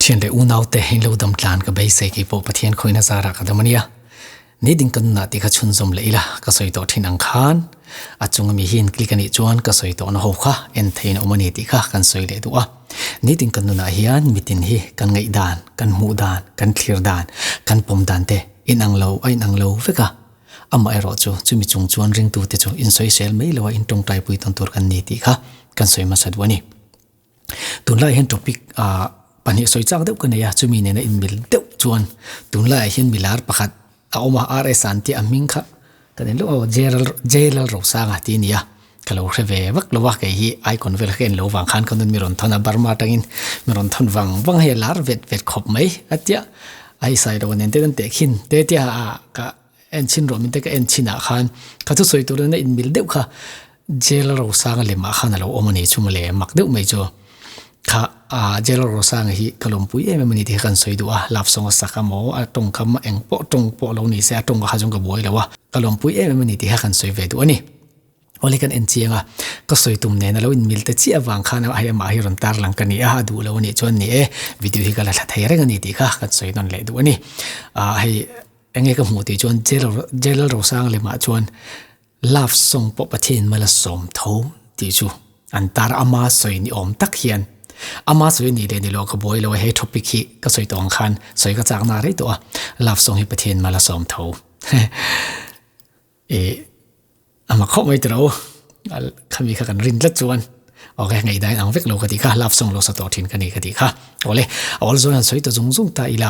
Thian leh unaute in lo dam tlan ka beisei kei pawh Pathian khawina zarah ka dam a nia. Ni ding ka nunah tih kha chhunzawm leh ila ka sawi tawh thin ang khan a chunga mi hian click a nih chuan ka sawi tawhna ho kha en theiin a awm a ni tih kha kan sawi leh duh a. Ni ding ka nunah hian mitin hi kan ngaih dan, kan hmuh dan, kan thlir dan, kan pawm dan te inang lo a inang lo vek a. Amaherawh chu chumi chung chuan ringtute chu insawisel mai loa intawngtaipui tawn tur kan ni tih kha kan sawi hmasa duh a ni. Tunlaiah hian topic ah pahnih sawi chak deuh ka nei a, chumi nena inmil deuh chuan tunlaiah hian milar pakhat a awm a, RS an tih a hming kha ka nen leuh aw Jeral Jeral Rosanga tih a ni a, ka lo hre ve vak lo a, kei hi icon vel kha en lo vang khan ka nun mi rawn thawn a, Burma atangin mi rawn thawn vang vang hei a lar vet vet khawp mai a tia, a i sai lo nen te an teh khin te tia ah ka en chhin rawh min te ka en chhin ah khan ka thusawi tur nena inmil deuh kha Jail Rosanga lemah khan a lo awm a ni chu mawle, mak deuh mai chu. Kha ah Jail Rosanga hi ka lawmpui em em a ni tih kha kan sawi duh a, love song a sak a maw, a tawngkam eng pawh tawng pawh lo ni se a tawng kha chuan ka buai lo a, ka lawmpui em em a ni tih kha kan sawi ve duh a ni. Awle kan en chiang a, ka sawi tum nen a lo inmil ta chiah avang khan hei amah hi rawn tarlang ka ni a, a duh lo a nih chuan ni e, video hi ka la thla thei reng a ni tih kha kan sawi nawn leh duh a ni. Ah hei enge ka hmuh tih chuan Jail Jail Rosanga lemah chuan Love song pawh Pathian mal a sawm tho tih chu an tar ama sawi ni awm tak hian ama sawi ni leh ni lo ka buai lo a he topic hi ka sawi tawh ang khan sawi ka chak na rei tawh a love song hi Pathian mal a sawm tho e ama khawp mai tiro khami kha kan rin tlat chuan ok ngei dai ang vek lo ka ti kha love song lo sa tawh thin ka ni ka ti kha ole awl zawn han sawi ta zung zung ta ila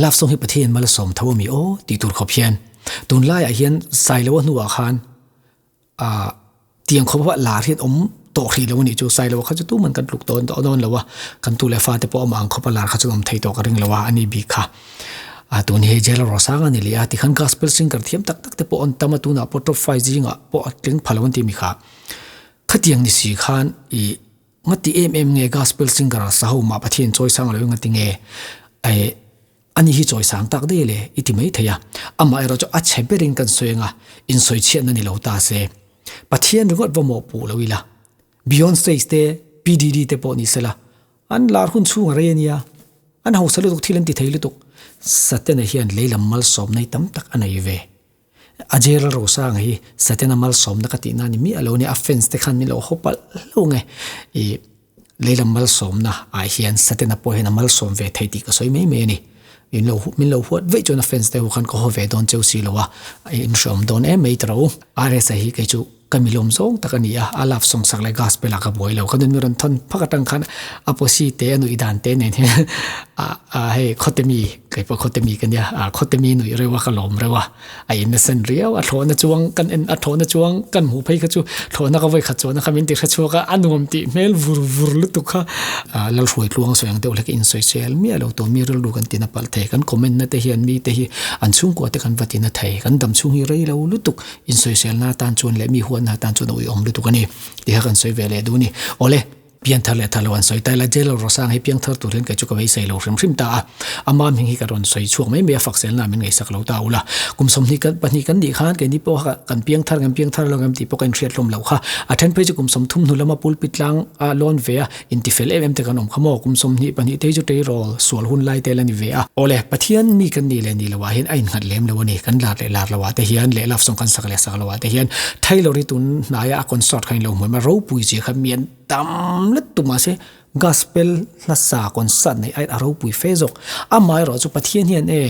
Love song hi Pathian mal a sawm tho ami aw tih tur khawp hian tunlaiah hian Sailoa hnuah khan ah tiang khawp a lar hian awm tawh hrih lo a nih chu Sailoa kha chu tuman kan tluk dawn tawh dawn lo a kan tu leh fate pawh amah ang khawp a lar kha chu awm thei tawh ka ring lo a ani bik kha ah tun hi Jail Rosanga a ni leh a tikhan gospel singer thiam tak tak te pawh an tam a tunah pawh top five zingah pawh a tling pha lo an ti mi kha khatiang ni si khan ih Ngati em em nge gospel singer sa ho mah Pathian chawisang lo ngati nge eh ani hi chawisang tak daih le i ti mai thei a, amah erawh chu a chhe berin kan sawi anga insawi chhiatna ni lo ta se Pathian ringawt va mawhpuh lo ila Beyonce te PDD te pawh ni sela an lar hun chhung a rei ania an hausa lutuk thil an ti thei lutuk Satena hian leilam malsawmna hi tam tak a nei ve. A Gerald Rosanga hi Satena malsawmna ka tihna a ni miah lo nia, a fans te khan min lo haw palh hlauh nge. Ih leilam malsawmna ah hian Satena pawh hian a malsawm ve thei tih ka sawi mai mai a ni. In lo min lo huat veih chuan a fans te ho khan ka haw ve dawn cheu si lo a, in hreawm dawn em mai tawh rawh u. RSa hi kei chu Ka milawm zawng tak a ni a, a love song sak leh gospel ah ka buai lo. Ka nun mi rawn thawn phak atang khan a posi te a nuih dan te nen hian a a hei khawte mi kei pawh khawte mi ka nia a khawte mi nuih reuh a ka lawm reuh a, a in nasa riau a thlawhna chuang kan en a thlawhna chuang kan hmuh phei kha chu thlawhna ka vawi khat chuan kha min ti hre chhuak a, a nuam tih hmel vur vur lutuk kha. A Lalhruai tluang sawi ang deuh hlek insawi sel miah lo tur mi rilru kan tina palh thei kan comment na te hian mi te hi an chhungkua te kan va tina thei kan dam chhung hi rei lo lutuk. Insawiselna atan chuan leh mi huatna atan chuan a uiawm lutuk a ni tih kha kan sawi ve leh duh a ni. Awle, pianthar leh thar lo an sawi ta ila, Jailor Rosang hi piangthar tur hian kei chu ka beisei lo hrim hrim ta a, ama hming hi ka rawn sawi chhuak mai mai a, fakselna min ngaihsak lo ta ula. Kum 20 kan pahnih kan nih khan keini pawh kha kan piangthar kan piangthar lo ngem tih pawh ka inhriat hlawm loh kha. A then phei chu kum 30 hnu lama pulpit tlang a lawn ve a, Intifel em em te kan awm kha maw? Kum 20 pahnih te hi chu tleirawl sual hun lai te la ni ve a. Awle, Pathian mi kan nih leh nih loh ah hian a innghat lem lo a ni. Kan lar leh lar loh ah te hian leh love song kan sak leh sak loh ah te hian Taylor hi tun hnaia a concert kha in lo hmu em a, ropui zia kha mi an tam let tu mahse gospel hlasa concert neih aiin a ropui fe zawk. Amaherawh chu Pathian hian e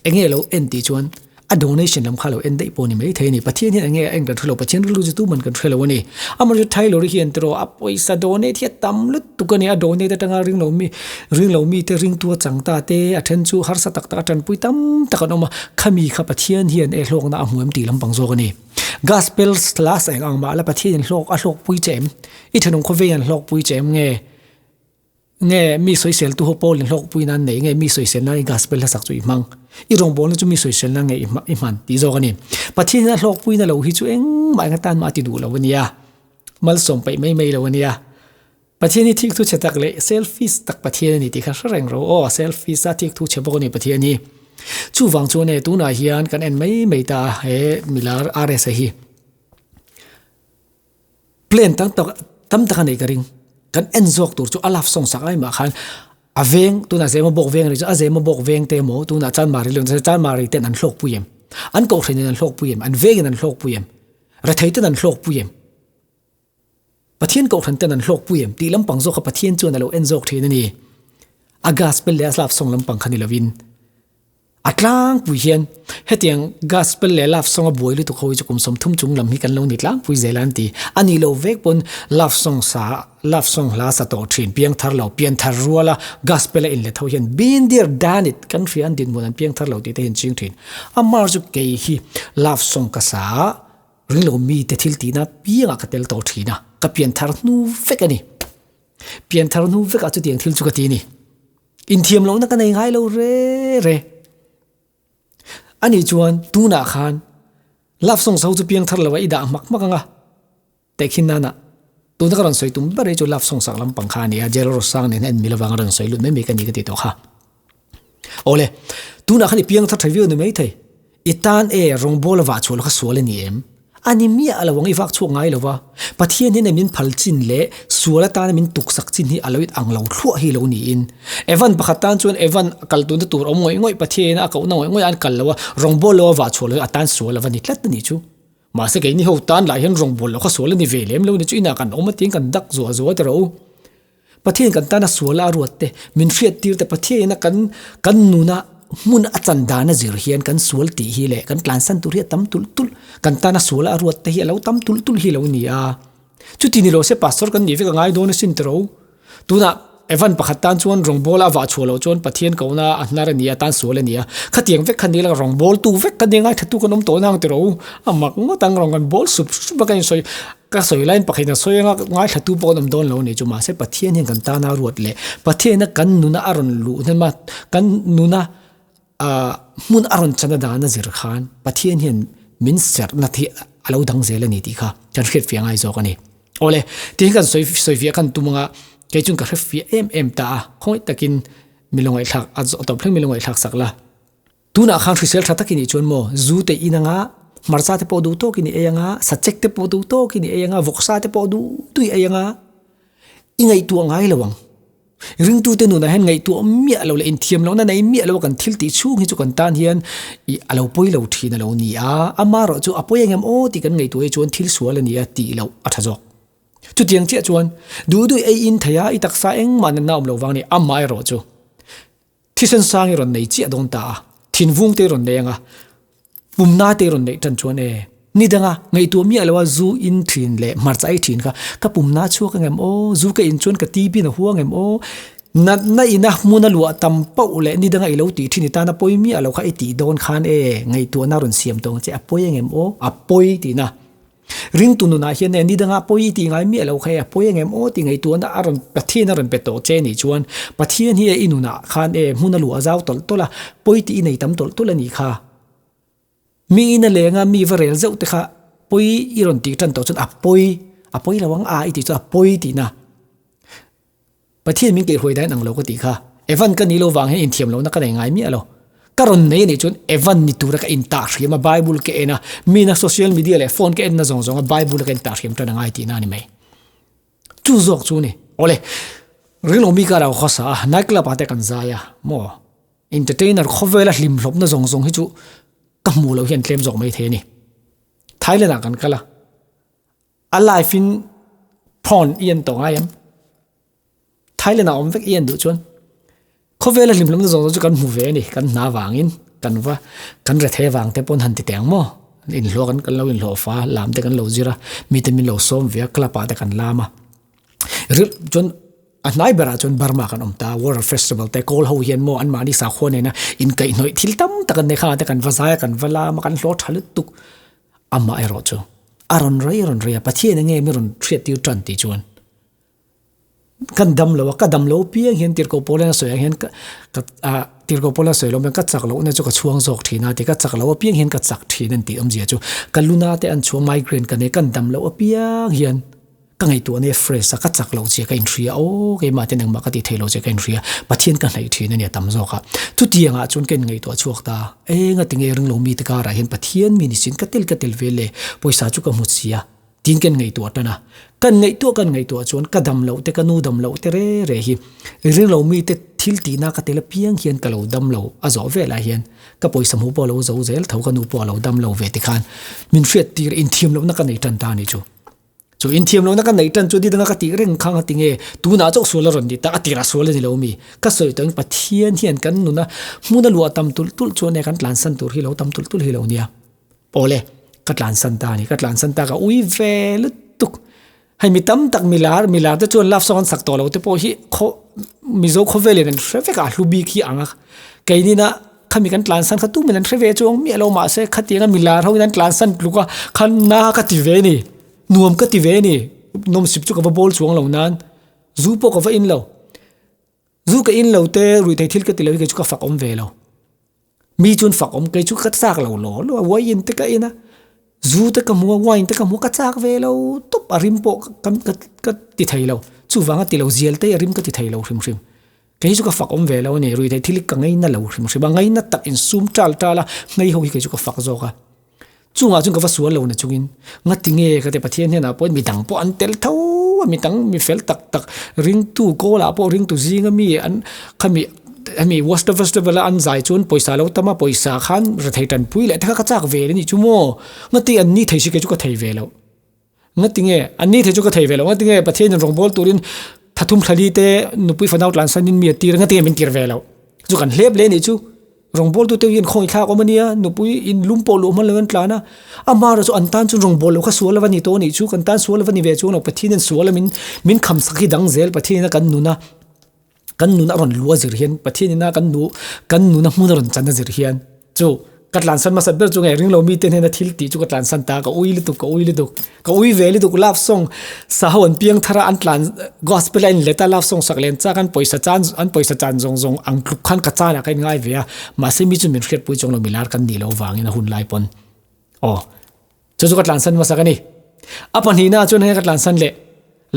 Enge lo en tih chuan a donation lam kha lo en daih pawh a ni mai thei a ni. Pathian hian enge a en kan hre lo, Pathian rilru chu tuman kan hre lo a ni. Amaherawhchu Thailawri hian tiraw a pawisa donate hi a tam lutuk a ni. A donate atanga ring lo mi, ring lo mite ringtu a chang ta te, a then chu harsa tak tak a tanpui tam tak an awm a. Khami kha Pathian hian e hlawkna a hmu em tih lampang zawk a ni. Gospel class eng ang mah la Pathian in hlawk a hlawkpui che em? I thenawm khawvei an hlawkpui che em nge? Nge mi sawisel tu ho pawl in hlawkpui nan nei nge mi sawisel nan i gospel hlasak chu i hmang? I rawngbawlna chu mi sawisel nan nge i hman tih zawk a ni. Pathian hian a hlawkpuina lo hi chu engmah eng atan mah a ti duh lo a nia. Malsawm paih mai mai lo a nia. Pathian hi thikthu chhe tak leh selfish tak Pathian a ni tih kha hre reng rawh aw. Selfish a thikthu chhe bawk a ni Pathian hi. Chuvang chuan e tunah hian kan en mai mai ta a he milar RSA hi. Plan tam tak tam tak a neih ka ring. Kan en zawk tur chu a love song sak ai mah khan. A veng, tunah Zemabawk veng a nih chuan a Zemabawk veng te emaw tunah Chanmari leh Chanmari ten an hlawkpui em? An kohhran in an hlawkpui em? An vengin an hlawkpui em? Rethei ten an hlawkpui em? Pathian kohhran ten an hlawkpui em? Tih lampang zawk kha Pathian chuan a lo en zawk thin a ni. A gospel leh a love song lampang kha ni lovin. A tlangpui hian hetiang gospel leh love song a buai lutuk ho hi chu kum 30 chung lam hi kan lo ni tlangpui zel a an ti. A nih loh vek pawn love song sa love song hla sa tawh thin piangthar lo pianthar ruala gospel a inlet ho hian been there done it kan hria an dinhmun an piangthar lo tih te hi an ching thin. Amar chu kei hi love song ka sa a ring lo mite thil tihna piangah ka tel tawh thin a, ka pianthar hnu vek a ni. Pianthar hnu vekah chutiang thil chu ka ti a ni. Inthiam lohna ka nei ngai lo re re. Ani chuan tunah khan love song ho chu piang thar lo a i dah hmak hmak anga tehkhin nana tuna ka rawn sawi tum ber hi chu love song sak lampang kha a ni a, Jerry Rosang nen en mi lovang a rawn sawi lut mai mai ka ni ka ti tawh kha. Awle, tunah khan i piang thar tha viau ni maithei. I tan e, rawngbawl a vah chhuah lo kha sual a ni em? A ni miah lo ang, i vak chhuak ngai lo va. Pathian hian min phal chin leh sual atana min tuksak chin hi a lo in ang lo thluah hi lo niin. Evan pakhat tan chuan Evan a kal tunna tur awm ngawih ngawih Pathian a kohna ngawih ngawih a an kal lo a, rawngbawl lo a vah chhuah lo a tan sual a va ni tlat a nih chu. Mahse keini ho tan lah hian rawngbawl lo kha sual a ni ve lem lo ni chu inah kan awm a tiin kan dak zuah zuah tawh rawh u. Pathian kan tana suala a ruat te, min hriat tir te, Pathian a kan kan nuna hmun a chan dan a zir hian kan sual tih hi leh kan tlansan tur hi a tam tulh tulh, kan tana suala a ruat te hi a lo tam tulh tulh hi lo ni a. Chuti ni lo se pastor kan nih vek a ngai dawn asin tiro. Tunah Evan pakhat tan chuan rawngbawl a vah chhuah loh chuan Pathian kohna a hnar a ni a, tan sual a ni a. Khatiang vek kha ni la rawngbawl tu vek kha nia ngaithla kan awm tawh nang tiro. A mak ngawt ang rawng kan bawl sup sup a ka insawi. Ka sawi laiin pakhat in a sawi anga ngaithlatu pawh an awm dawn lo a ni chu mahse Pathian hian kan tana ruat leh Pathiana kan nuna a rawn luh hnem a kan nuna ah hmun a rawn chana dan a zir khan Pathian hian min serhna hi a lo dang zel a ni tih kha kan hriatfiah ngai zawk a ni. Awle tihian kan sawi sawifiah khan tum anga kei chuan ka hrefiah em em ta a khawngaih takin mi lo ngaihthlak a tawp thleng mi lo ngaihthlak sak la. Tunah khan hrisel tha takin ih chuan maw zu te in anga, hmarcha te pawh duh tawkin i ei anga, sachek te pawh duh tawkin i ei anga, vawksa te pawh duh duh i ei anga, i ngaihtuah ngai lo ang. Ringtute nunah hian ngaihtuah miah lo leh inthiam lohna nei miah lo a kan thil tih chhung hi chu kan tan hian ih a lo pawi lo thin a lo ni a, amaherawh chu a pawi engem aw tih kan ngaihtuah hi chuan thil sual a ni a tih loh a tha zawk. Chutiang chiah chuan duh duh ei in thei a, i taksa engmah natna awm lo vang a ni, amaherawh chu. Thisen sang i rawn nei chiah dawn ta a, thinvung te i rawn nei anga, pumna te i rawn neih tan chuan e, ni danga ngaihtuah miah loa zu in thin leh hmarcha ei thin kha ka pumna chhuak angem aw, zu ka in chuan ka TB na huang em aw, natna ina hmuna luah tam pauh leh ni danga i lo tih thin i tana pawi miah lo kha i tih dawn khan e, ngaihtuahna rawn siam tawh ang che, a pawi angem aw, a pawi tihna. Ringtu nunah hian e ni danga pawi i tih ngai miah lo kha e a pawi angem aw tih ngaihtuahna a rawn Pathian a rawn pe tawh che nih chuan Pathian hi e i nunah khan e hmun a luah zau tawlh tawlh a, pawi tih i nei tam tawlh tawlh a nih kha. Mi ina lenga mi va rel zeuh te kha pawi i rawn tih tan tawh chuan a pawi, a pawi lo ang a i tih chuan a pawi tihna. Pathian min keihruai dain ang lo ka tih kha. Evan ka ni lo vang hian inthiam lohna ka nei ngai miah lo. Ka rawn nei anih chuan Evan ni tura ka intah hriam a, Bible ka en a, mina social media leh phone ka en na zawng zawng a Bible a ka intah hriam tan a ngai tihna a ni mai. Chu zawk chu a ni. Awle, ringlo mi kar ah ka khawsa a, night club ah te kan zai a, maw? Entertainer khawvela hlimhlawpna zawng zawng hi chu ka hmuh loh hian tlem zawk mai thei a ni. Thailand ah kan kal a. A live in phone i en tawh ngai em? Thailand ah awm vek i en duh chuan khawvela hlimhlawmna zawng zawng chu kan hmu ve a ni, kan hna vangin kan va kan re thei avang te pawn han ti teh ang maw? Inhlawh kan kan lo inhlawh fa lam te kan lo zir a, mite min lo sawm ve a club ah te kan lam a, ril chuan a hnai berah chuan Burma kan awm ta, Water Festival te kawl ho hian maw anmahni sakhua nena inkaihhnawih thil tam tak an nei kha te kan va zai a kan va lam a kan hlawh tha lutuk. Amah erawh chu a rawn rei rawn rei a, Pathian enge mi rawn hriat tir tan tih chuan kan dam lo a, ka dam lo piang hian tirhkoh pawl hian a sawi ang hian ka ka ah tirhkoh pawl a sawi lo ka chak lohna chu ka chhuang zawk thin a ti, ka chak loh apiang hian ka chak thin an tih awmzia chu ka luna te an chhuang migraine ka nei kan dam loh apiang hian Ka ngaihtuah ania fresh a, ka chak loh che ka inhria aw, keimah ten engmah ka tih theih loh che ka inhria, Pathian ka hnaih thin ania tam zawk a. Chutiangah chuan ka inngaihtuah chhuak ta, eng a tinge ringlo mite karah hian Pathian mi ni sin ka tel ka tel ve le, pawisa chu ka hmu si a, tiin ka inngaihtuah tan a. Kan ngaihtuah kan ngaihtuah chuan ka dam loh te ka nu dam loh te re re hi ring lo mite thil tihna ka tel apiang hian ka lo dam lo a zawh velah hian ka pawisa hmuh pawh a lo zo zel tho ka nu pawh a lo dam lo ve tikhan min hriat tir inthiam lohna ka nei tan ta a nih chu. Chu inthiam lohna ka neih tan chu didanga ka tih reng khang a ti nge tunah chauh sual a rawn ni ta a tirah sual a ni lo mi ka sawi tawhin Pathian hian kan nuna hmuna luah tam tulh tulh chuan e kan tlansan tur hi lo tam tulh tulh hi lo nia. Awle ka tlansan ta a ni ka tlansan ta ka ui ve lutuk hei mi tam tak milar milar te chuan love song an sak tawh lo te pawh hi khaw Mizo khawvelin an hre vek a hlu bik hi ang a keinina Khami kan tlansan kha tumin an hre ve chuang miah lo mahse khatianga milar ho in an tlansan tluk a khan na ka ti ve ni nuam ka ti ve ni nawmsip chu ka va bawl chuang lo nan zu pawh ka va in lo zu ka in lo te ruih theih thil ka ti lo hi kei chu ka fak awm ve lo mi chuan fak awm kei chu ka chak lo law law a wine te ka in a zu te ka hmu a wine te ka hmu a ka chak ve lo tawp a rim pawh ka ka ka ti thei lo chuvang a ti lo zial te a rim ka ti thei lo hrim hrim. Kei chu ka fak awm ve lo a ni, ruihtheih thil hi ka ngaina lo hrim hrim a, ngaina tak insum tal tal a, ngei ho hi kei chu ka fak zawk a. Chungah chuan ka va sual lo na chungin, ngati nge ka ti Pathian hnenah pawhin midang pawh an tel tho a, midang mi fel tak tak ringtu kawlah pawh ringtu zinga mi an khami hemi Worship Festival a an zai chuan pawisa lo tam a, pawisa khan rethei tanpui leh te kha ka chak ve a nih chu maw, ngati an ni thei si kei chu ka thei ve lo. Ngati nge? An ni thei chu ka thei ve lo. Ngati nge Pathian in rawngbâwl turin thathum thlali te nupui fanau tlansanin mi a tir a, ngati nge min tir ve lo? Chu kan hlep leh anih chu. Rawngbâwltu te hian khawngaih thlak awm a nia, nupui in lum pawh luh hman lo an tlan a. Amaherawhchu an tan chuan rawngbâwl lo kha sual a va ni tawh anih chu, kan tan sual a va ni ve chuang lo. Pathian in sual a min min kham sak hi dang zel Pathian in a kan nun a, kan nun a rawn lu a zir hian Pathian ina kan nu kan nuna hmun a rawn chan a zir hian chu ka tlansan hmasa ber chu nge ring lo mite hnena thil tih chu ka tlansan ta ka ui lutuk ka ui lutuk ka ui ve lutuk love song sa ho an piang thar a an tlan gospel a in let a love song sak len chak an pawisa chan an pawisa chan zawng zawng ang tluk khan ka chan ah ka in ngai ve a mahse mi chu min hriatpui chuang lo milar kan nih loh vangin a hun lai pawn aw. Chu chu ka tlansan hmasak a ni. A pahnihna chuan heng ka tlansan leh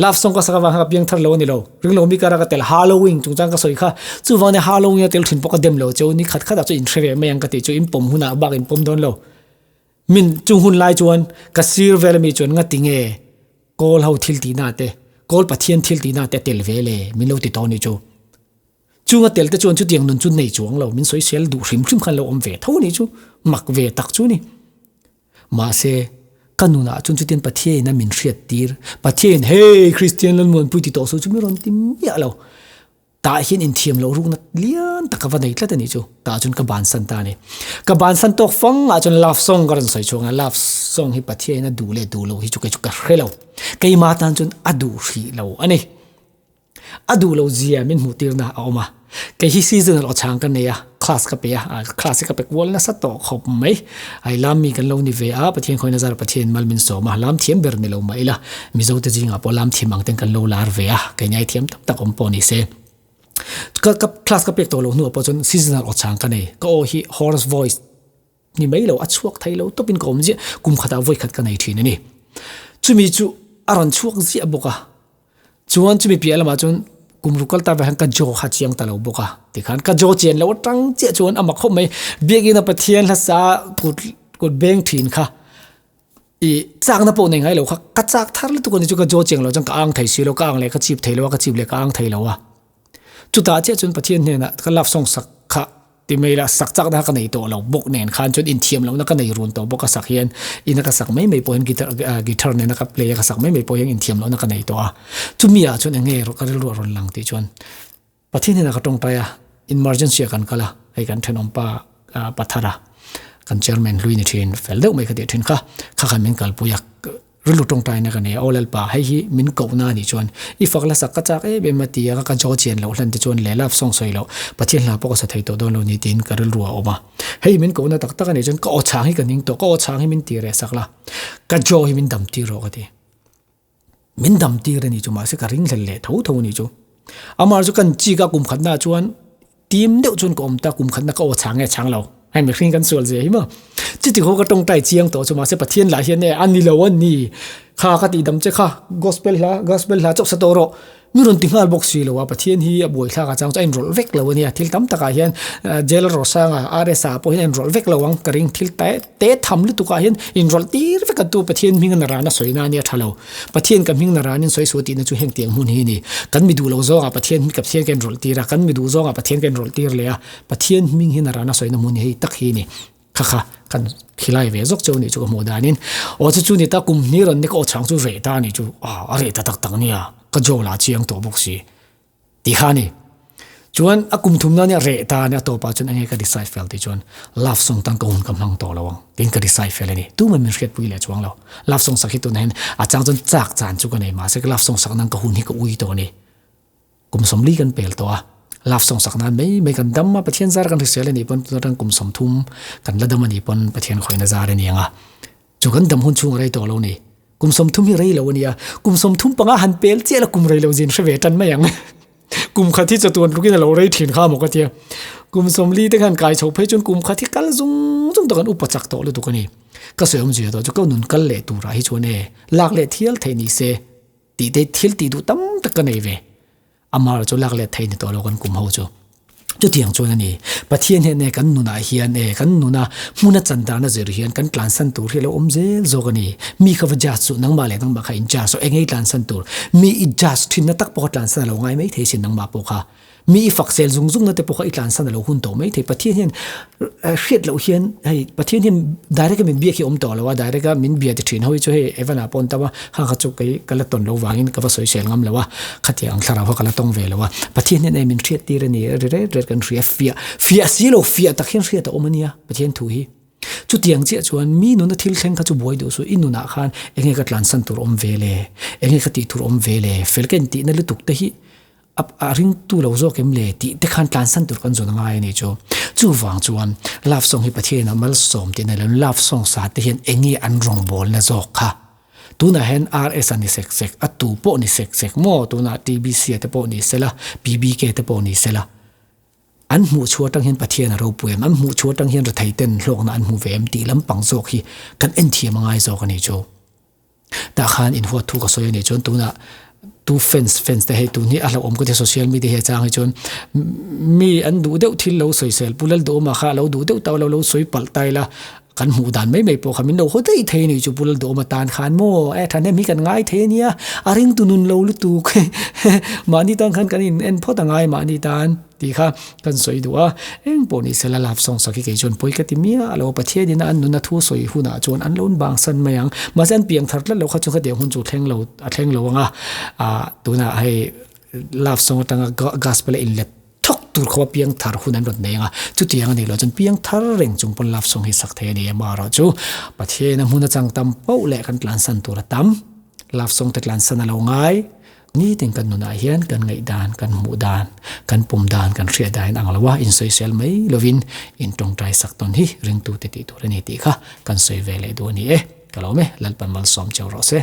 love song ka sak avang khan ka piang thar lo a ni lo. Ringlo mi kara ka tel Halloween chungchang ka sawi kha. Chuvang nia Halloween a tel thin pawh ka dem lo cheu ni khat khatah chu inhre ve mai ang ka tih chu in pawm hunah bak in pawm dawn lo. Min chung hun lai chuan ka sir vel ami chuan ngati nge kawl ho thil tihna te kawl Pathian thil tihna te a tel ve le min lo ti tawh a nih chu. Chung a tel te chuan chutiang nun chu nei chuang lo min sawisel duh hrim hrim khan lo awm ve tho a nih chu mak ve tak chu a ni. Mahse, ka nunah chuan chutiang Pathiain a min hriat tir. Pathiain, Hey, Kristian Lalmuanpui ti tawh suh chu mi rawn ti miah lo. Tah hian inthiam loh rukna lian tak ka va nei tlat a nih chu. Tah chuan ka bansan ta a ni. Ka bansan tawk fang ah chuan love song ka rawn sawi chhuak a. Love song hi Pathiain a duh leh duh loh hi chu kei chu ka hre lo. Keimah tan chuan a duh hrih lo a ni. A duh lo zia min hmuh tirna a awm a, kei hi seasonal aw chhang ka nei a, class ka pe a, class hi ka pe kual nasa tawh khawp mai, ai lam mi kan lo ni ve a, Pathian khawi nazar Pathian mal min sawm a, lam thiam ber ni lo mah ila, Mizo te zingah pawh lam thiam ang ten kan lo lar ve a, kei ngai thiam tak tak awm pawh ni se. Ka ka class ka pek tawh lo hnuah pawh chuan seasonal aw chhang ka nei, ka aw hi hoarse voice ni mai lo, a chhuak thei lo tawpin ka awm ziah, kum khatah vawi khat ka nei thin a ni. Chumi chu a rawn chhuak ziah bawk a. Chuan chumi piah lamah chuan kum ruk kal ta vek hian ka jaw kha chiang ta lo bawk a tikhan ka jaw chian loh atang chiah chuan a mak khawp mai biakina Pathian hlasa kut kut beng thin kha ih chakna pawh nei ngai lo kha ka chak thar lutuk a ni chu ka jaw chiang loh chuan ka ang thei si lo ka ang leh ka chip thei lo a ka chip leh ka ang thei lo a chutah chiah chuan Pathian hnenah ka love song sak kha Ti mai la, sak chak na ka nei tawh lo bawk nen khan chuan inthiam lohna ka nei run tawh bawk a sak hian ina ka sak mai mai pawh hian guitar guitar nena ka play a ka sak mai mai pawh hian inthiam lohna ka nei tawh a. Chumi ah chuan eng nge ka rilru a rawn lang tih chuan Pathian hnenah ka tawngtai a, emergency ah kan kal a, hei kan thenawmpa Pathara kan chairman hlui ni thin fel deuh mai ka tih thin kha, kha khan min kalpui a. Rilru tawngtaina ka nei a, Aw Lalpa, hei hi min kohna a nih chuan i fak la sak ka chak em em a ti a, ka jaw chian loh hlan te chuan leh love song sawi loh Pathian hla pawh ka sa thei tawh dawn lo ni tiin ka rilru a awm a. Hei min kohna tak tak a nih chuan ka aw chhang hi ka ning tawh, ka aw chhang hi min ti reh sak la, ka jaw hi min dam tir rawh ka ti. Min dam tir a nih chu mahse ka ringhlel leh tho tho a nih chu. Amah chu kan chik a kum khatnaah chuan Tim deuh chuan ka awm ta, kum khatna ka aw chhang nge chhang lo. Hei mihring kan sual zia hi maw. Chuti khaw ka tawngtai chiang tawh chu mahse Pathian lah hian e a ni lo a ni. Kha ka tih dam che kha gospel hla gospel hla chauh sa tawh rawh. Mi rawn ti nghal bawk si lo a, Pathian hi a buaithlak a chang chu a inrawlh vek lo a nia, thil tam takah hian Jail Rosanga, RSA pawh hian a inrawlh vek lo ang ka ring, thil te te tham lutuk ah hian inrawlh tir vek a tu Pathian hming a naran a sawi na ania tha lo, Pathian ka hming naranin sawi suh tihna chu heng tiang hmun hi a ni, kan mi duh lo zawngah Pathian ka Pathian ka inrawlh tir a, kan mi duh zawngah Pathian ka inrawlh tir leh a, Pathian hming hi naran a sawina hmun hi hei tak hi a ni. Kha kha kan khilai ve zawk cheu nih chu ka hmuh danin aw chu chu ni ta kum hnih rawn ni ka aw chhang chu reh ta nih chu a a reh ta tak tak nia ka jaw lah chiang tawh bawk si tih kha a ni. Chuan a kum thum na nia reh ta nia tawpah chuan enge ka decide fel tih chuan love song tan ka hun ka hmang tawh lo ang tiin ka decide fel a ni. Tumah min hriatpui leh chuang lo. Love song sak hi tunah hian a chang chuan chak chan chu ka nei mahse ka love song sak nan ka hun hi ka ui tawh a ni. Kum 40 kan pel tawh a, love song sak nan mai mai kan dam a, Pathian zar kan hrisel a nih pawn tuna tang kum 30 kan la dam a nih pawn Pathian khawina zar a ni ang a, chu kan dam hun chhung a rei tawh lo ni. Kum 30 hi rei lo a nia, kum 35 han pel chiah la kum rei lo zin hre ve tan mai ang. Kum khat hi chatuan rukin a lo rei thin kha maw ka tia. Kum 40 te khan kai chho phei chuan kum khat hi kal zung zung tawh kan upa chak tawh lutuk a ni. Ka sawi awmzia tawh chu ka nun kal leh turah hi chuan e, lak leh thial theih ni se. Tih te thil tih duh tam tak ka nei ve. Amah erawh chu lak let thei ni tawh lo kan kum ho chu. Chutiang chuan a ni. Pathian hian e kan nunah hian e kan nuna hmuna chan dana zir hian kan tlansan tur hi a lo awm zel zawk a ni. Mi kha va judge suh nangmah leh nangmah kha in judge suh engei tlansan tur. Mi i judge thinna tak pawh kha tlansan a lo ngai mai thei sin nangmah pawh kha. Mi i fak sel zung zung na te pawh kha i tlansan a lo hun tawh mai thei. Pathian hian hriat loh hian hei Pathian hian direct a min biak hi a awm tawh lo a, direct a min bia ti thin ho hi chu hei Evan ah pawh an tam a, kha kha chu kei ka la tawn lo vangin ka va sawi sel ngam lo a, khatiang ang thlarau kha ka la tawng ve lo a. Pathian hian ei min hriat tir a ni, ri ret ret kan hria, fiah fiah si lo fiah tak hian hriat a awm a nia Pathian thu hi. Chutiang chiah chuan mi nuna thil thleng kha chu buai duh suh, i nunah khan enge ka tlansan tur awm ve le, enge ka tih tur awm ve le, fel ka intihna lutuk te hi A ringtu lo zawk em le tih te khan tlansan tur kan zawn a ngai a ni chu. Chuvang chuan love song hi Pathian a malsawm tih a nei lo, love song sa te hian eng nge an rawngbawlna zawk kha. Tunah hian RS a ni sek sek, a tu pawh ni sek sek maw, tunah TBC a te pawh ni sela, PBK te pawh ni sela, an hmuh chhuah atang hian Pathian a ropui em, an hmuh chhuah atang hian rethei ten hlawkna an hmu ve em tih lampang zawk hi kan enthiam a ngai zawk a ni chu. Tah khan inhuat thu ka sawi a nih chuan tunah tu fans fans te hei tun hi a hlauhawm ka ti social media hi a chang hi chuan mi an duh deuh thil lo sawisel pu Lalduhawma kha a lo duh deuh ta lo lo sawi palh ta ila kan hmuh dan mai mai pawh kha min lo haw daih thei a nih chu pu Lalduhawma tan khan maw e thahnem hi kan ngai thei a nia a ringtu nun lo lutuk mahni tan khan kan in en phawt a ngai mahni tan. Tih kha kan sawi duh a, eng pawh ni sela love song sak hi kei chuan pawi ka ti miah lo, Pathian in a an nuna thu sawi hunah chuan an lo bang san mai ang, mahse an piang thar tlat lo kha chu khatiang hun chu thleng lo a thleng lo ang a, ah tunah hei love song atanga gospel a inlet thawk tur khawpa piang thar hun an rawn nei ang a, chutiang a nih loh chuan piang thar reng chung pawn love song hi sak thei a ni em erawh chu Pathian a hmun a chang tam poh leh kan tlansan tur a tam, love song te tlansan a lo ngai. Nitin kan nunah hian kan ngaihdan, kan hmuh dan, kan pum dan, kan hriat dan in ang lo a, insawisel mai lovin in tawngtai sak tawn hi ringtute tih tur a ni tih kha kan sawi ve leh duh a ni e. Ka lawm e, Lalpan malsawm cheu rawh se.